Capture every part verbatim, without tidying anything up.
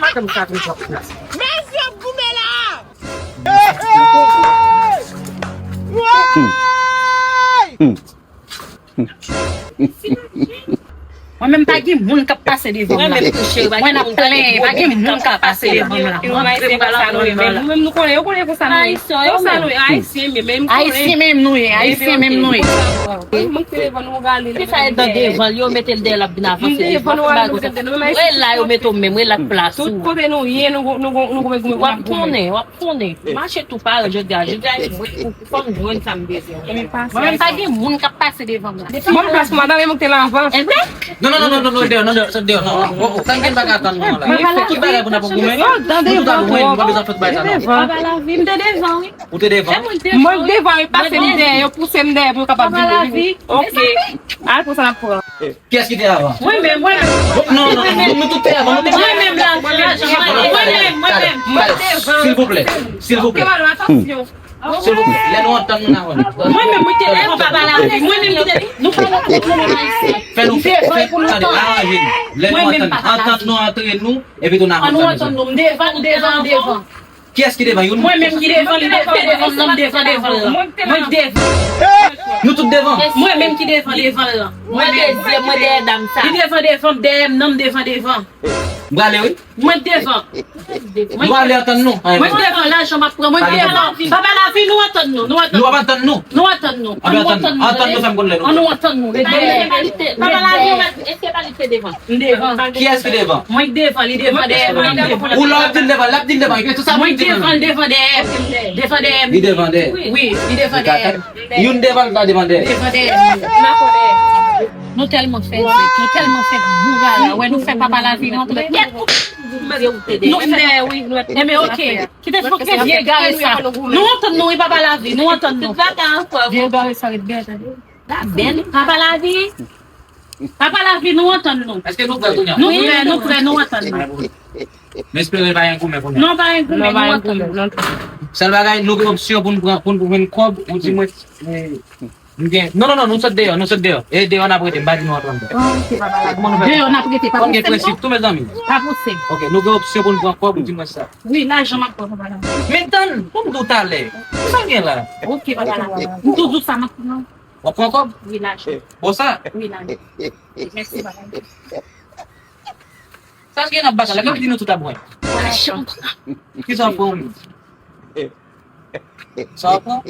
Madanm sa vin jòp la. Mèsi ap goumen la! Mwen menm pa gen moun k ap pase devan m la. Mwen ap plenyen, pa gen moun k ap pase devan m la. Mwen menm se konsa nou ye, menm nou menm nou konnen, yo konnen konsa nou ye. Konsa nou ye, Ayisyen menm, menm Ayisyen menm nou ye, Ayisyen menm nou ye. Mwen te devan nou gade. Ki sa e dan devan l, yo mete l dèyè l ap vin avanse devan. Mwen la yo mete w menm, relat plas ou. Tout kote nou ye, nou gon, nou gon, nou gon, nou gon. W ap konnen, w ap konnen. Mache tou parèt, jodi a, jodi a, fò m jwenn sa m bezwen. Mwen menm pa gen moun k ap pase devan m la. Depi m plas madanm, e mwen k te nan avans. Non, non, non, non, non, non, deyò, non, deyò, sot deyò, non. Oh, oh, sa n gen bagay atann nou la. Tout bagay pou n ap goumen. Nou tout ap goumen, nou pa bezwen fè tout bagay sa, non. Papa Lavi, m te devan, wi. Ou te devan? Mwen devan, yo pase m dèyè, yo pouse m dèyè pou yo kapab vin. Ok. Al pou sa n ap pran. Kiyès ki te avan? Mwen menm, mwen menm. Non, non, non, nou tout te avan, nou te avan. Mwen menm la, mwen menm, mwen menm. Silvouplè, silvouplè. Silvouplè, lè nou antann nou n a wè. Mwen menm, mwen te devan papa Lavi, mwen menm ki te, nou pa nan kote nou menm Ayisyen. Fè nou, fè, tande, aranje nou. Lè nou antann, antann nou antre nou, epi tou n a konn sa nou fè. Ann nou antann nou, m devan, m devan, m devan. Kiyès ki devan youn? Mwen menm ki devan, li te devan, non, m devan, devan l lan. Mwen devan. Nou tout devan? Mwen menm ki devan, devan l lan. Mwen dezyèm, mwen dèyè dam sa. Li devan, devan, dèyè m, non, m devan, devan. M prale, wi. Mwen devan. Nou prale antann nou. Mwen devan, lajan m ap pran, mwen devan. Papa Lavi, nou antann nou, nou antann nou. Nou ap antann nou? Nou antann nou. Ann nou antann nou. Antann nou, fè m konn lè nou. Ann nou antann nou. Papa Lavi, èske pa li te devan? M devan. Kiyès ki devan? Mwen k devan, li devan dèyè m, li devan. Ou la w ap di l devan, l ap di l devan, epi tou sa pou l di devan. Mwen k devan, l devan dèyè m. Devan dèyè m. Li devan dèyè. Wi, li devan dèyè m. Youn devan, lòt la devan dèyè. Devan dèyè m. M dakò dèyè. Nou tèlman fè zèk, nou tèlman fè bougay la. Wè, nou fè papa Lavi rantre tèt. Nou fè dèyè, wi. Enben, oke. Kite fòk vye egare sa. Nou antann nou, wi, papa Lavi, nou antann nou. Vye egare sa ret dèyè, tande. Papa Lavi. Papa Lavi, nou antann nou. Èske nou prè kounye a? Nou prè, nou prè, nou antann nou. M espere pa gen goumen kounye a. Non, pa gen goumen, nou antann nou. Sèl bagay, nou gen opsyon pou n pran, pou n jwenn kòb, ou di mwen, eh, m gen, non, non, non, nou sot deyò, nou sot deyò. E deyò n ap rete, m pa di nou antre anndan. Deyò n ap rete, pa pou sèm non. Fò n gen prensip tou, mezanmi. Pa pou sèm. Ok, nou gen opsyon pou n pran kòb, ou di mwen sa. Wi, lajan m ap pran, papa Lavi. Men tann, pou m di w talè. Sa w gen la? Ok, papa Lavi. M toujou sa m ap pran. W ap pran kòb? Wi, lajan. Bon sa? Wi, lajan. Mèsi, papa. Sa l gen nan bak la, m ap di nou tout ap wè. Lajan. Kisa w ap pran ou menm? Sa w ap pran?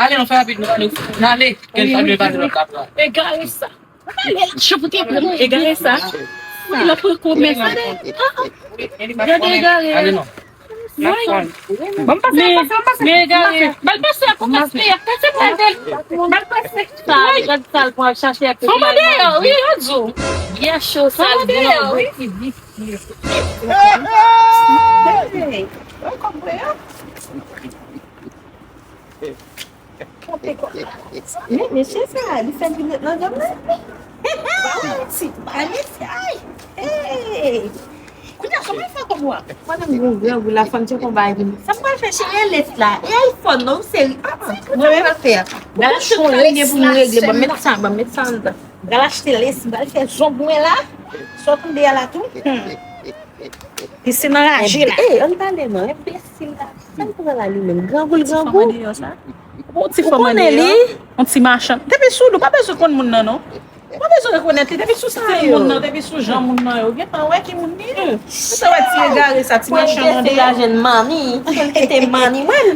Ale, nou fè rapid, nou ale. Nou ale. Kèl sa nou pase lòt la? Egare sa. Mwen pa lè l cho pou te pran egare sa. Wi, l ap pran kòb men sa. Gade egare. Ale non. Mwen. Ban m pase, ban m pase, ban m pase. Men egare. Ban l pase, pou pase a. Pase, pase. Ban l pase. Sa, gad sa l pran chache ak tout la. Fò mande yo, wi, yo di w. Byen cho sa l deyò, wi. Hey, yo konprann yo. Men, mesye sa, li fè vin ret nan janm nan. Ba w ti, ba mesye, ay. Hey. Kounye a, kòman fè kòb ou a? Mwen menm gon grangou la, fò m tcheke yon bagay pou nou. Sa m pral fè, cheri, e lès la. E iPhone, non, seri. Ah, ah, sa m pral fè a? Bon, tout lès la, sèlman. Ban m met sa, ban m met sa anndan. M pral achte lès, m pral fè zong mwen la. Sa w tande a la tou? Hmm. Piscine anraje la. Ey, ann pale non, enbesil la. Sa l pran la li menm? Grangou l grangou. Bon, ti fanm an deyò. Ou konnen li? Yon ti machann. Depi sou li, ou pa bezwen konn moun nan non. Ou pa bezwen rekonèt li. Depi sou stil moun nan, depi sou jan moun nan yo. Gentan wè ki moun li ye. Ou te wè ti egare sa, ti machann an deyò. Mwen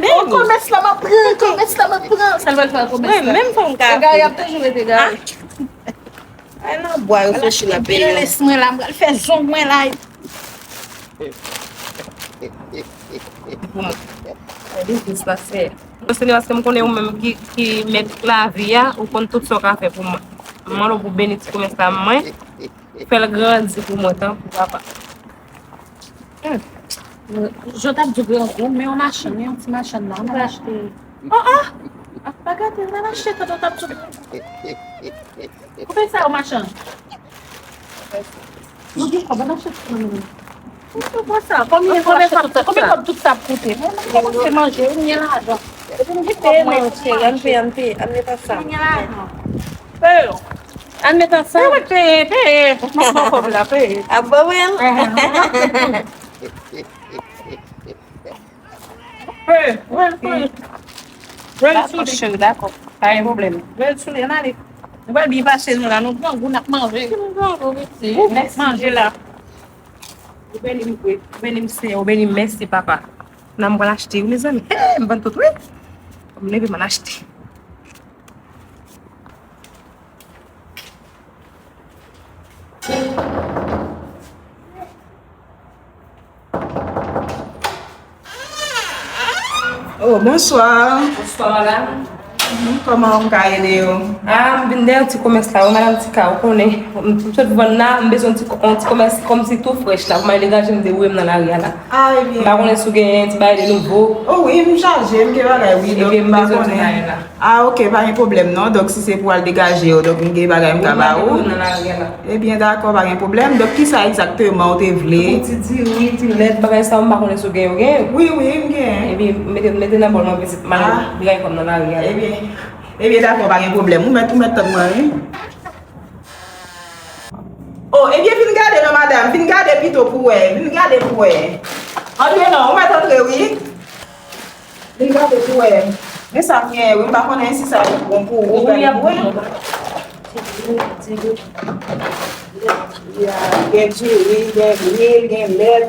menm. Komès la m ap pran, komès la m ap pran. Sa l pral fè ak komès la? Mwen menm fò m ka. Egare ap toujou rete egare. Ay nan bwa yo soti la peye. Lès mwen la, m pral fè zong mwen la. Bon, se biznis la, sè. Senyè, paske m konnen ou menm ki, ki mèt lavi a, ou konn tout sa w ka fè pou mwen. M mande w pou beni ti komès la mwen, fè l grandi pou mwen, tanpri, papa. Hmm. Jan w t ap di w grangou, men yon machann, men yon ti machann la, ann al achte. Oh, oh! Pa gate, ann al achte, tande w t ap di w grangou. Koupe sa yo, machann. Nou gen kòb, ann achte tout nan men nou. Ou konn sa, kòm li konn sa, konbyen kòb tout sa ap koute? Mwen, mwen kòmanse manje, ou gen lajan. Epi m gen kòb mwen, cheri, ann peye, ann peye, ann mete ansanm. Ou gen lajan. Peye yo. Ann met ansanm. Peye, peye, peye. Mwen pran kòb la, peye. Ap bon, wi. Peye, peye, peye. Dakò, cheri, dakò. Pa gen pwoblèm. Rèl sou li, ann ale. Nou pral byen pase nou la, nou grangou, n ap manje. Nou grangou, wi, ti. Mèsi. Manje la. Ou beni m, wi. Ou beni m, Senyè, ou beni m, mèsi, papa. Nan m pral achte, wi, mezanmi. Hey, m vann tout, wi. M leve, m al achte. Oh, bonswa. Bonswa, madam. Mhm, kòman m ka ede w? Ah, m vin dèyè ti komès la, wi, madam Tika, ou konnen. M, m sot vann la, m bezwen ti, yon ti komès kòmsi tou frèch la, pou m al degaje m deboure m nan lari a la. Ah, ebyen. M pa konnen si w gen ti bagay de nouvo. Oh, wi, m chaje, m gen bagay, wi, donk m pa konnen. Ebyen, m bezwen ti bagay la. Ah, ok, pa gen pwoblèm non. Donk, si se pou al degaje yo, donk, m gen bagay m ka ba ou. Ebyen, dakò, pa gen pwoblèm. Donk, kisa egzakteman ou te vle? Pou ti diri, ti lèt, bagay sa yo, m pa konnen si w gen yo, gen yo. Wi, wi, m gen. Ebyen, mete, mete nan bòl mwen, pitit, m al degaje kò m nan lari a. Ebyen, ebyen, dakò, pa gen pwoblèm. Ou mèt, ou mèt tann mwen, wi. Oh, ebyen, vin gade non, madanm. Vin gade pito pou wè. Vin gade pou wè. Antre non, ou mèt antre, wi. Vin gade pou wè. Men sa m gen, wi, m pa konnen si sa ap bon pou ou. Wi, ap bon. Gen diri, gen lwil, gen lèt.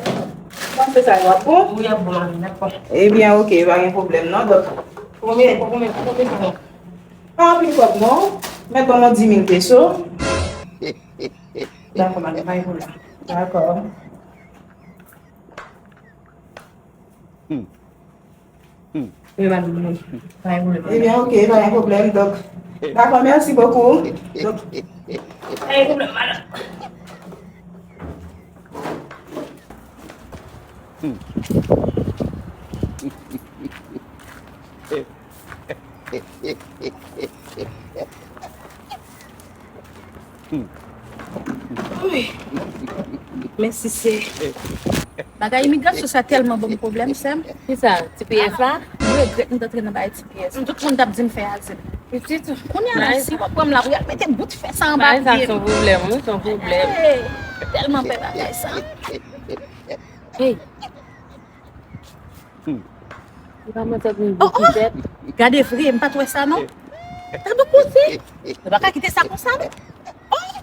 Panse sa yo ap bon? Wi, ap bon, mami, ap bon. Ebyen, ok, pa gen pwoblèm, non. Donk, konbyen, konbyen, konbyen sa yo? Pa anpil kòb, non. Mèt ban mwen di mil peso. Dakò, mami, pa gen pwoblèm. Dakò. Hmm. Hmm. Wi, madanm, wi. Pa gen pwoblèm. Ebyen, ok, pa gen pwoblèm. Donk, dakò, mèsi bokou. Donk, pa gen pwoblèm, madanm. Hmm. Wi. Mèsi, se bagay imigrasyon sa tèlman ban m pwoblèm, sè m. Kisa? T P S la? M regrèt m t antre nan bagay T P S. Tout moun t ap di m fè azil. Pitit. Kounye a la, si w ap pran m la pou y al mete bout fè sa anba pye m. Bagay sa se yon pwoblèm, wi, se yon pwoblèm. Hey, tèlman pè bagay sa. Hey. Hmm. Li pa mwen tèt m. Oh, oh! Gade vre, m pa t wè sa non. Gade yon koze. Nou pa ka kite sa konsa non. Oh!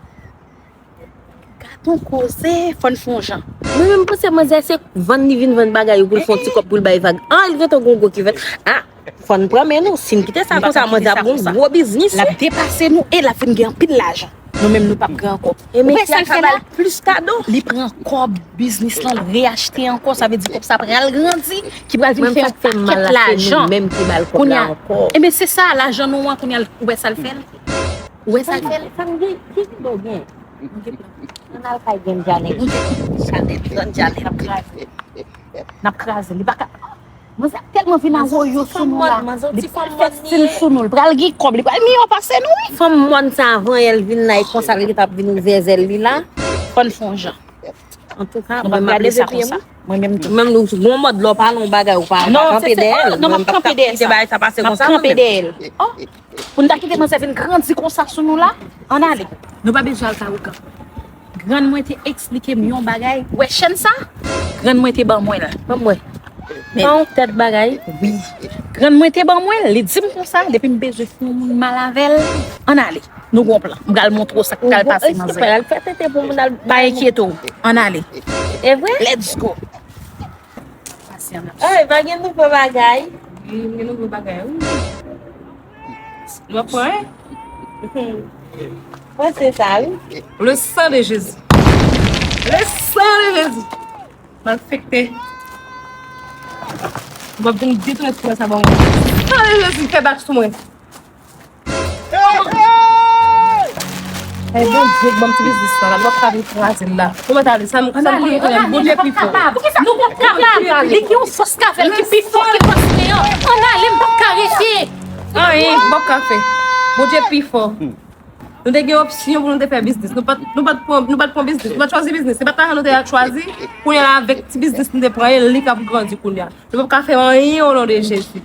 Gade yon koze, fò n fè yon jan. Mwen menm m panse manzè se vann li vin vann bagay yo pou l fè yon ti kòb pou l bay vag. Ah, li gentan gon gwo kivèt. Ah, fò n pran men nou. Si n kite sa konsa, manzè ap gon gwo biznis. L ap depase nou e l ap vin gen anpil lajan. Nou menm nou p ap gen ankò. Ou wè sa l fè la? Plis kado. Li pran kòb biznis lan, l reyachte ankò, sa vle di kòb sa pral grandi, ki pral vin fè yon pakèt lajan. Kounye a, ebyen se sa, lajan nou an, kounye a, ou wè sa l fè l? Ou wè sa l fè l? Fanm, fanm, gen, gen kado gen. Ann al kay grann Janet. Janet, grann Janet. N ap kraze. N ap kraze. Li pa ka. Manzè tèlman vin awoyo sou nou la. Li pral fè stil sou nou. Li pral gen kòb. Li pral miyò pase nou, wi. Fanm mòn sa, avan yè l vin la, e konsa l gentan ap vin ouvè zèl li la. Fò n fè yon jan. Antouka, mwen m ap leve pye m. Mwen menm tou. Menm nou, gon mòd lè w pale yon bagay, ou pa kanpe dèyè l. Non, m ap kanpe dèyè sa. M ap kanpe dèyè l. Oh! Pou n ta kite manzè vin grandi konsa sou nou la, ann ale. Nou pa bezwen al kay Ougan. Grann mwen te eksplike m yon bagay. Ou wè chèn sa? Grann mwen te ban mwen l. Ban mwen. Men tèt bagay. Wi. Grann mwen te ban mwen l. Li di m konsa, depi m bezwen fè yon moun mal avè l, ann ale. Nou gon plan. M pral montre w sa k pral pase, manzè. Pa enkyete w. Ann ale. E vre? Let's go. Pasyans. Ey, pa gen nouvo bagay? Wi, m gen nouvo bagay, wi. Nou ap pran, en? Mwen se sa, wi. Le sang de Jésus. Le sang de Jésus. Malfekte. M ap vin detounen ti sa ban mwen. Sang de Jésus, fè bak sou mwen. Hey, Bondye, ban m ti biznis la, la, nou p ap ka vin kraze l la. Ou mèt ale, sa m, sa m konnen konnen, Bondye pi fò. Nou p ap kapab. Li gen yon fòs k avè l ki pi fò ke fòs mwen an. Ann ale, m p ap ka rete. Anyen, m p ap ka fè. Bondye pi fò. Nou te gen opsyon pou nou te fè biznis. Nou pa t, nou pa t pran, nou pa t pran biznis. Nou pa t chwazi biznis. Se pa t lajan nou te chwazi. Kounye a la, avèk ti biznis nou te pran, e li k ap grandi kounye a. Nou p ap ka fè anyen o non de Jezi.